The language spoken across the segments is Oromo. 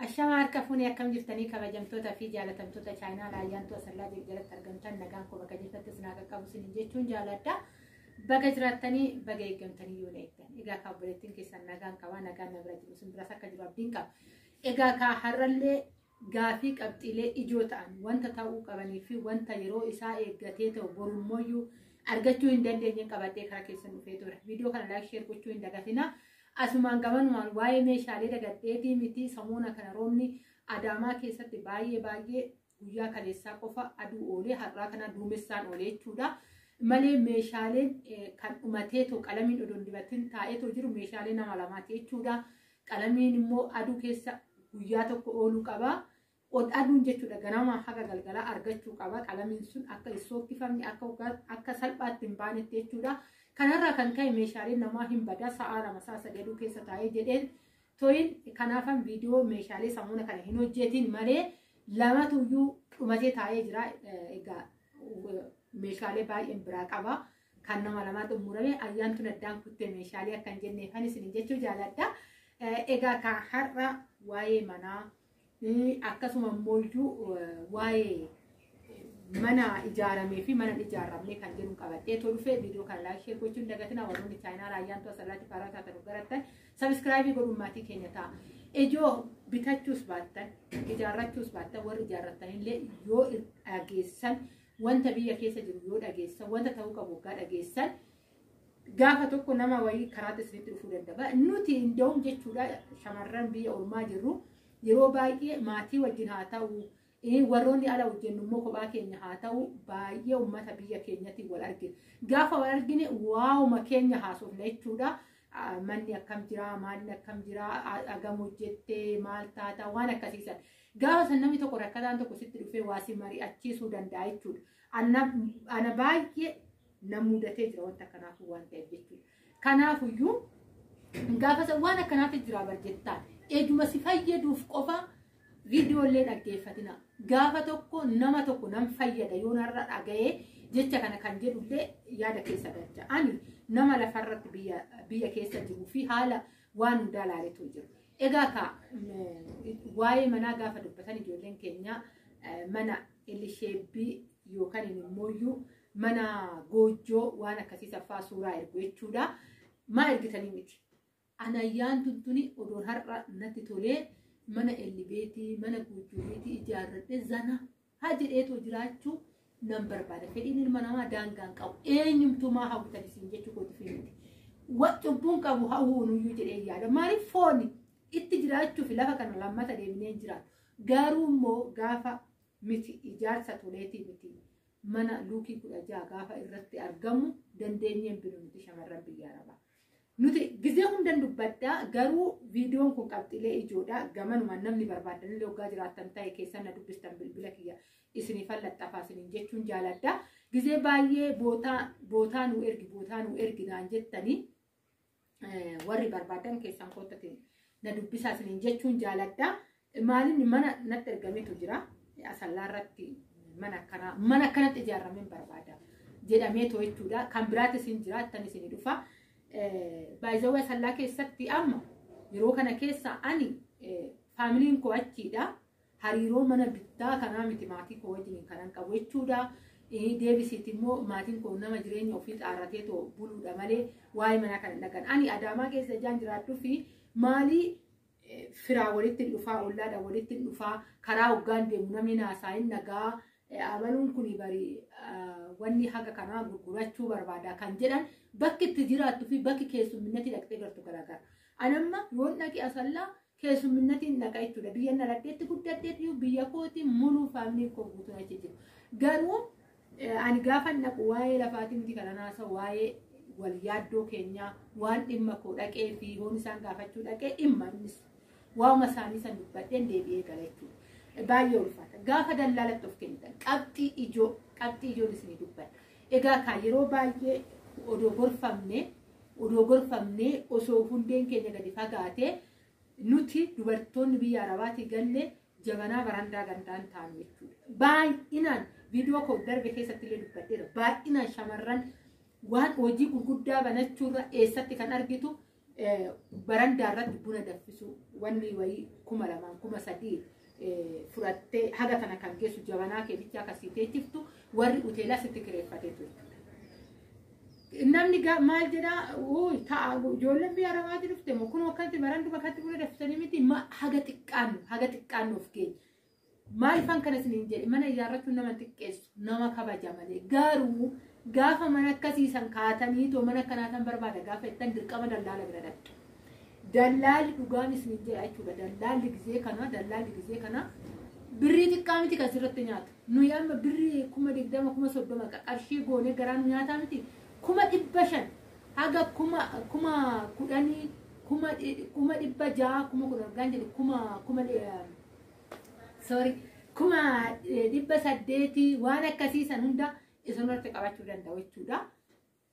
Ashamaa harka fuunee akkam jirtanii kabajamtoota fi jaalatamtoota chaayinaa Ayyaantuu Asallaa jalatti argamtan nagaan koo bakka jirtattis naa qaqqabu isiniin jechuun jaaladha. Baga jiraattanii baga eeggamtanii yoo na eegdan. Egaa kaa obboleettiin keessan nagaan qabaa nagaan na bira jiru isin biras akka jiru abdiin qaba. Egaa kaa har'allee gaafii qabxiilee ijoo ta'an wanta ta'uu qabanii fi wanta yeroo isaa eeggatee ta'u borummoyyuu argachuu hin dandeenye qabadhee karaa keessan dhufee ture. Viidiyoo kana like share gochuu hin dagatinaa. Asumaan gamanumaan waa'ee meeshaalee dagadheetii miti samuuna kana roobni Adaamaa keessatti baay'ee baay'ee guyyaa kaleessaa qofa aduu oolee har'aa kana duumessaan oolee jechuudha. Malee meeshaaleen kan dhumateetoo qalamiin odoo hin dibatin taa'eetoo jiru meeshaalee nama lamaati jechuudha. Qalamiin immoo aduu keessa guyyaa tokko ooluu qaba. Aduun jechuudha ganama haga galgalaa argachuu qaba. Qalamiin sun akka hin sookkifamne akka salphaatti hin baanetti jechuudha. Kanarraa kan ka'e meeshaaleen namaa hin badaa sa'a 2 sa'a 3 aduu keessa taa'ee jedheen toyin kanaafan viidiyoo meeshaalee samuuna kana hin hojjetin malee lamatu iyyuu dhumatee taa'ee jira. Egaa meeshaalee baay'een biraa qaba. Kan nama lamaa xumurame ayyaantuun addaan kuttee meeshaalee akkan jenneefan isin jechuu jaaladha. Egaa kan har'a waa'ee manaa akkasuma immoo waa'ee mana ijaaramee fi mana hin ijaaramne kan jedhu qabadhee too dhufee viidiyoo kana like share gochuun hin dagatinaa. Warroonni chaayinaa Ayyaantuu Asallaatti faaraa taatan garattan subscribe godhuun maatii keenya ta'a. Ijoo bitachuus baattan ijaarrachuus baattan warri ijaarrattan illee yoo dhageessan wanta biyya keessa jiru yoo dhageessan wanta ta'uu qabu waggaa dhageessan gaafa tokko nama wayii karaatti isinitti dhufuu danda'a. Nuti inda'uun jechuudha shamarran biyya ormaa jirru yeroo baay'ee maatii wajjin haa ta'u warroonni ala hojjennu immoo kophaa keenya haa ta'u baay'ee uummata biyya keenyatti wal argina. Gaafa wal argine waa'uma keenya haasofna jechuudha. Manni akkam jiraa, maalli akkam jiraa, hagam hojjettee, maal taata, waan akkasiisan. Gaafa san namni tokko rakkataan tokko sitti dhufee waa si mari'achiisuu danda'a jechuudha. Ana baay'ee na mudatee jira wanta kanaafuu waan ta'eef jechuudha. Kanaafuyyuu gaafa san waan akkanaatti jira bar jettaan. Ejuma si fayyaduuf qofa viidiyoolee dhaggeeffatina. Gaafa tokko nama tokko nan fayyada yoo narra dhaga'ee jecha kana kan jedhullee yaada keessa galcha. Ani nama lafarratti biyya keessa jiruu fi haala waan hundaa ilaaletu jiru. Egaa ka waa'ee manaa gaafa dubbatan ijoolleen keenya mana elisheebbii yookaan immoo mana goojjoo waan akkasii saffaa suuraa ergu jechuudha. Maa ergitanii miti? Anayyaan tuntuni odoon har'a natti tolee mana ellibeetii mana goojjoobeetii ijaarradhee zana haa jedheetoo jiraachuu nan barbaada. Fedhiin ilma namaa daangaan qabu. Eenyumtuu maa hawwitan isin jechuu kootiif miti. Cubbuun qabu hawwuunuyyuu jedhee yaada. Maaliif fooni itti jiraachuuf lafa kana lammata deebinee hin jiraatu. Garuu immoo gaafa miti ijaarsa toleetii miti mana luukii 16 gaafa irratti argamu dandeenyeen binu nuti shamarran biyya arabaa. Nuti gizee hundan dubbadhaa garuu viidiyoon kun qabxiilee ijoodha. Gamanumaan namni barbaadan illee waggaa jiraattan ta'e keessan na dubbistan bilbila kiyya isiniifan laxxafaa isiniin jechuun jaaladha. Gizee baay'ee bootaa nu ergi bootaa nu ergi naan jettanii warri barbaadan keessan koottatiin na dubbisaa isiniin jechuun jaaladha. Maalinni mana natti ergametu jira. Asallaa irratti mana akkanaa mana akkanatti ijaarameen barbaada jedhameetoo jechuudha. Kan biraatti isin jiraattan isinii dhufa. Baay'izawwan Asallaa keessatti amma yeroo kana keessa ani faamiliin koo achiidha. Hariiroo mana bittaa kanaa miti maatii koo wajjin kanan qabu jechuudha. Deebisiiti immoo maatiin koo nama jireenya ofii xaarratee too buluudha malee waa'ee manaa kana hin dhagan. Ani Adaamaa keessa ijaan jiraadhuu fi maalii firaa walitti dhufaa ollaadha walitti dhufaa karaa hoggaan deemu namni naasaa hin nagaa abaluun kun bari wanni haga kanaa gurgurachuu barbaada kan jedhan bakki itti jiraattu fi bakki keessumminnatti dhaqxee gartu garaagara. Anamma yoon dhaqe Asallaa keessumminnatiin dhaqa jechuudha. Biyya dhaladheetti guddadheetti biyya kooti muluu faamiliin koo guutuun achi jiru. Garuu ani gaafa dhaqu waa'ee lafaatiin miti kana naasa waa'ee wal yaaddoo keenyaa waan dhimma koo dhaqee fi hoon isaan gaafachuu dhaqee dhimma innis waa'uma isaanii san dubbadheen deebi'ee gala jechuudha. Baay'ee ulfaata. Gaafa dallaalatti of kennitan qabxii ijoo qabxii ijoon isinii dubbadha. Egaa kaa yeroo baay'ee odoo gorfamne osoo hundeen keenya gadi fagaatee nuti dubartoonni biyya Arabaatii galle jabanaa barandaa gandaan taanu jechuudha. Baay'inaan viidiyoo koo darbe keessatti illee dubbadheera. Baay'inaan shamarran waan hojii gurguddaa banachuurra eessatti kan argitu Barandaa irratti buna danfisuu wanni wayii 2000 3000 fudhattee haga kana kan geessu jabanaa kee bichaa akkasii teechiftu warri hoteelaa sitti kireeffateetu jechuudha. Namni maal jedhaa ta'a ijoolleen biyya Arabaatti dhufte moo kun akkatti baranduma akkatti buna danfisanii miti haga xiqqaannu of keenya. Maaliifan kana isiniin jedhe mana ijaarrachuun nama xiqqeessu nama kabaja malee garuu gaafa mana akkasiisan kaatanii too mana akkanaa barbaada gaafa ittan dirqama dallaala bira dhaqxu. Dallaalli dhugaan isiniin jedha jechuudha. Dallaalli gizee kana birrii xiqqaa miti kan sirratti nyaatu. Nuyi amma birrii 20,000 30,000 qarshii goonee garaa nu nyaataa miti 500,000 haga 10,000 600,000 10,000 jedhu 800,000 waan akkasiisan hunda isinirratti qabachuu danda'u jechuudha.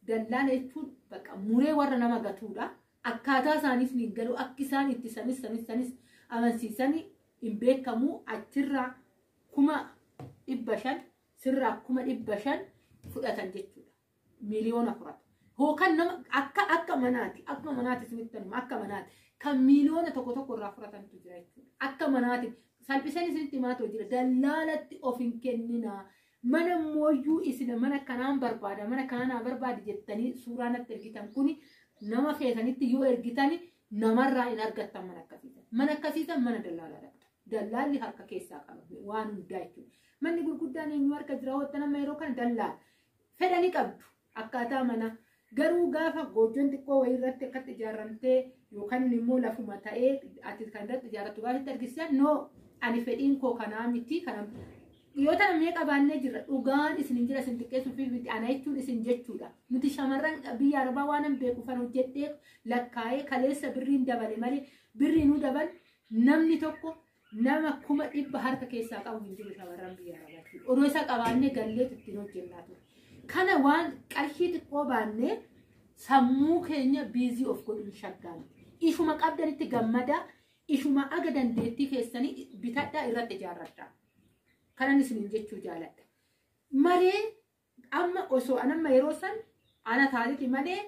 Dallaala jechuun bakka muree warra nama gatuudha. Akkaataa isaaniis ni galu akka isaan itti sanis amansiisanii hin beekamu achirraa 500,000 sirraa 500,000 fudhatan jechuudha. Miliyoona fudhatu. Hookan nama akka manaati isinitti hima akka manaati kan miliyoona tokko tokko irraa fudhatantu jira jechuudha. Akka manaati salphisanii isinitti himaatu jira. Dallaalatti of hin kenninaa. Mana mooyyuu isin mana kanaan barbaada mana kanaan barbaada jettanii suuraa natti ergitan kuni nama feesanitti yoo ergitani namarraa hin argattan mana akkasiisan. Mana akkasiisan mana dallaalaa dhaqxa. Dallaalli harka keessaa qaba waan hundaa jechuudha. Manni gurguddaan eenyu harka jira hotta nama yeroo kana dallaala. Fedhanii qabdu akkaataa mana garuu gaafa goojjoon xiqqoo wayii irratti akkatti ijaaramtee yookaan immoo lafuma ta'ee ati kan irratti ijaarrattu gaafa itti argisiisan noo ani fedhiin koo kanaa miti kana yoo tana meeqa baannee jirra dhugaan isin hin jira isin xiqqeessuu fi miti ana jechuun isin jechuudha. Nuti shamarran biyya Arabaa waan hin beekuufan hojjedhee lakkaa'ee kaleessa birriin dabale malee birrii nu dabal namni tokko nama 100,000 harka keessaa qabu hin jiru shamarran biyya Arabaa. Odoo isa qabaannee galleetu ittiin hojjennaa ture. Kana waan qarshii xiqqoo baannee sammuu keenya biizii of godhuun shaggaame. Ishuma qabdanitti gammadaa ishuma aga dandeettii keessanii bitadhaa irratti ijaarradhaa. Kanan isiniin jechuu jaaladha. Malee amma osoo anamma yeroo san ana taatiti malee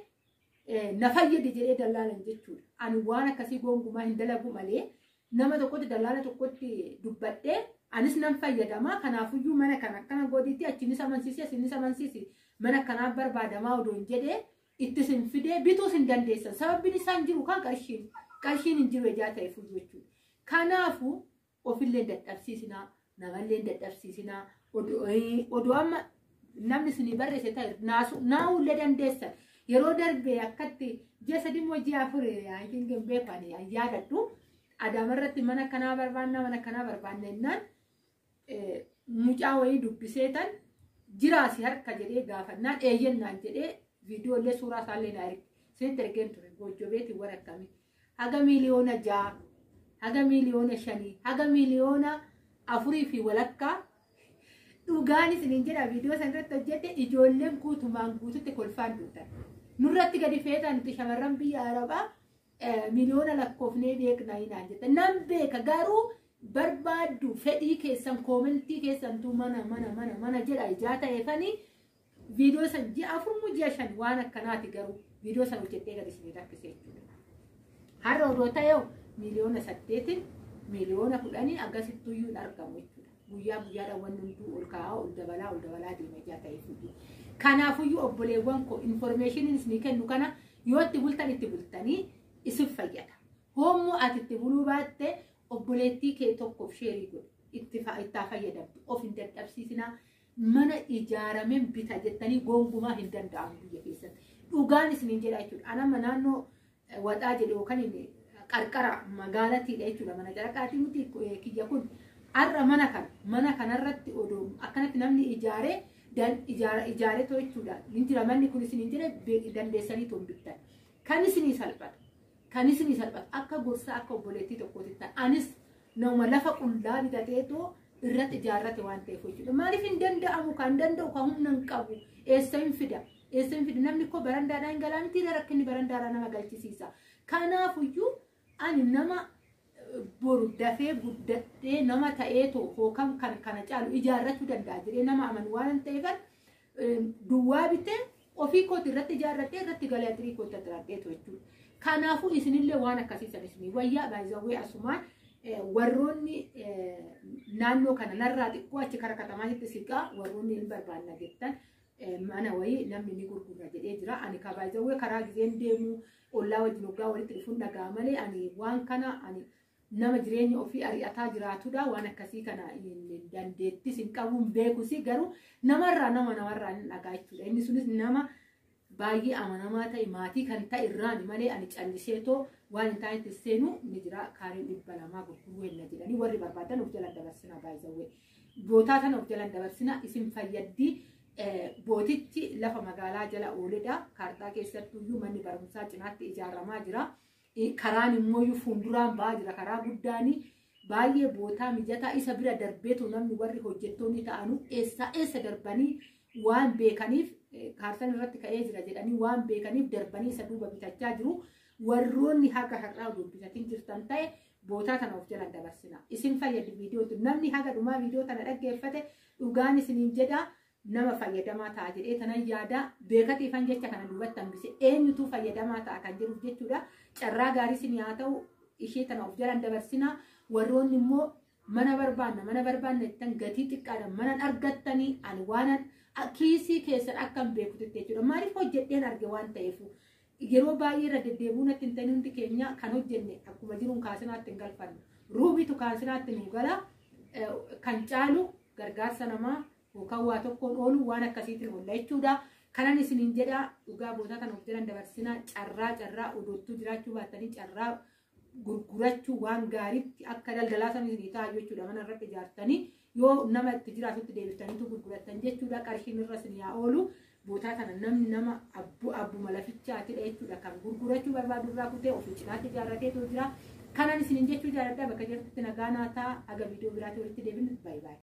na fayyadi jedhee dallaalan jechuudha. Ani waan akkasii gonkumaa hin dalagu malee nama tokkotti dallaala tokkotti dubbadhee anis nan fayyadamaa kanaafuyyuu mana kana akkana godhiitti achinis amansiisi asinis amansiisi mana kanaaf barbaadamaa odoo hin jedhee itti sin fidee bituus hin dandeessan. Sababni isaan jiru kan qarshiin hin jiru ijaa ta'eef jechuudha. Kanaafuu ofillee dadhabsiisinaa. Namallee dadhabsiisinaa odoo amma namni isinii barreesse ta'e naa'ullee dandeessan yeroo darbe akkatti ji'a 3 moo ji'a 4 hin beeku ani yaadadhu Adaamarratti mana kanaa barbaanna mana kanaa barbaanna jennaan mucaa wayii dubbisee tan jiraasi harka jedhee gaafannaan eeyyannaan jedhee viidiyoolee suuraa isaallee na erge isinitti ergeen ture goojjoo beetii warra akkamii haga miliyoona 6 haga miliyoona 5 haga miliyoona 4.5 dhugaan isiniin jedha viidiyoo san irratti hojjette ijoolleen guutumaan guututti kolfaan duutan. Nurratti gadi feetan nuti shamarran biyya Arabaa miliyoona lakkoofnee beekna hinaan jette. Nan beeka garuu barbaaddu fedhii keessan koomentii keessantuu mana mana mana mana jedha ijaa ta'eefanii viidiyoo san ji'a 4 moo ji'a 5 waan akkanaati garuu viidiyoo san hojjettee gadi isinii rakkise jechuudha. Har'a odoo ta'ee miliyoona 8 miliyoona 10 akkasittuyyuu hin argamu jechuudha. Guyyaa guyyaadhaan wanni hunduu ol kaa'aa ol dabalaa deema ijaa ta'eef. Kanaafuyyuu obboleewwan koo informeeshiniin isinii kennu kana yoo itti bultan itti bultanii isin fayyada. Hoommoo ati itti buluu baatte obboleettii kee tokkoof sheerii godhi ittaa fayyadamtu of hin dadhabsiisinaa mana ijaarameen bita jettanii gonkumaa hin danda'amu biyya keessatti. Dhugaan isiniin jedha jechuudha. Anama naannoo waxaa jedhu yookaan qarqara magaalatiidha jechuudha. Mana caraqaatii miti kiyya kun har'a mana kanarratti odoo akkanatti namni ijaaree ijaaree too jechuudha. Hin jira manni kun isiniin jedhe dandeessanii too hin bittan. Kan isinii salphata. Kan isinii salphata. Akka gorsaa akka obboleettii tokkootti ta'an. Anis nama lafa qullaa bitatee too irratti ijaarrate waan ta'eef jechuudha. Maaliif hin danda'amu kan danda'u kan humna hin qabu eessa hin fida? Eessa hin fida? Namni koo barandaadhaan hin galaa miti rakkinni barandaadhaan nama galchisiisa. Kanaafuyyuu ani nama boru dafee guddatee nama ta'ee too hookan kan kana caalu ijaarrachuu danda'a jedhee nama amanu waan ta'eef duwwaa bitee ofii kooti irratti ijaarratee irratti galee atirii kooti irratti jechuudha. Kanaafuu isinillee waan akkasiisan isinii wayyaa baay'ee asumaan warroonni naannoo kana narraa xiqqoo achi kara katamaatti siqaa warroonni hin barbaanna jettan mana wayii namni ni gurgura jedhee jira. Ani kabaajawwee karaa gizeen deemu ollaa wajjin hoggaa walitti dhufuun dhagaa malee ani waan kana ani nama jireenya ofii ari'ataa jiraatudha. Waan akkasii kana dandeettis hin qabuun beekusi garuu namarraa namarraa hin dhagaa jechuudha. Inni sunis nama baay'ee amanamaa ta'e maatii kan ta'e irraan malee ani calliseetoo waan hin taanetti seenu ni jira. Kaareen 200 gurguruu hin jedhanii warri barbaadan of jalaan dabarsina baay'ee. Bootaa kana of jalaan dabarsina isin fayyaddi. Bootichi lafa magaalaa jala ooledha. Kaartaa keessattuyyuu manni barumsaa cinaatti ijaaramaa jira. Karaan immoo fuulduraan ba'aa jira. Karaa guddaan baay'ee bootaa mijataa isa bira darbeetu namni warri hojjettoonni ta'anuu eessa eessa darbanii waan beekaniif kaartaan irratti ka'ee jira jedhanii waan beekaniif darbanii isa duuba bitachaa jiru. Warroonni haga har'aa oduu bitatiin jirtan ta'e bootaa kana of jalaan dabarsina. Isin fayyadu viidiyootu namni haga dhumaa viidiyoo tana dhaggeeffate dhugaan isiniin jedha. Nama fayyadamaa ta'a jedhee tanan yaada beekatiifan jecha kana duubatti hambise eenyutu fayyadamaa ta'a kan jedhuuf jechuudha. Carraa gaarii isin haa ta'u ishee tana of jalaan dabarsina. Warroonni immoo mana barbaanna jettan gatii xiqqaadhaan mana argattanii ani waanan kiisii keessan akka hin beekutti jechuudha. Maaliif hojjedheen arge waan ta'eef yeroo baay'ee irra deddeebi'uu natti hin ta'in hundi keenya kan hojjenne akkuma jiruun kaasinaatti hin galfannu. Ruubitu kaasinaatti nu gala kan caalu gargaarsa namaa yookaan waa tokkoon oolu waan akkasiitiin oolla jechuudha. Kanan isiniin jedha dhugaa bootaa kana of jalaan dabarsina. Carraa odoottuu jiraachuu baattanii carraa gurgurachuu waan gaariitti akka daldalaa sana isinii ta'a jechuudha. Mana irratti ijaartanii yoo nama itti jiraatutti deebiftaniitu gurgurattan jechuudha. Qarshiin irra isin yaa oolu. Bootaa kana namni nama abbuma lafichaatidha jechuudha. Kan gurgurachuu barbaadu irraa kutee ofii cinaatti ijaarrateetu jira. Kanan isiniin jechuu jaalladha. Bakka jirtutti nagaa naa ta'a. Haga viidiyoo biraatti walitti deebinu. Baay'ee baay'ee.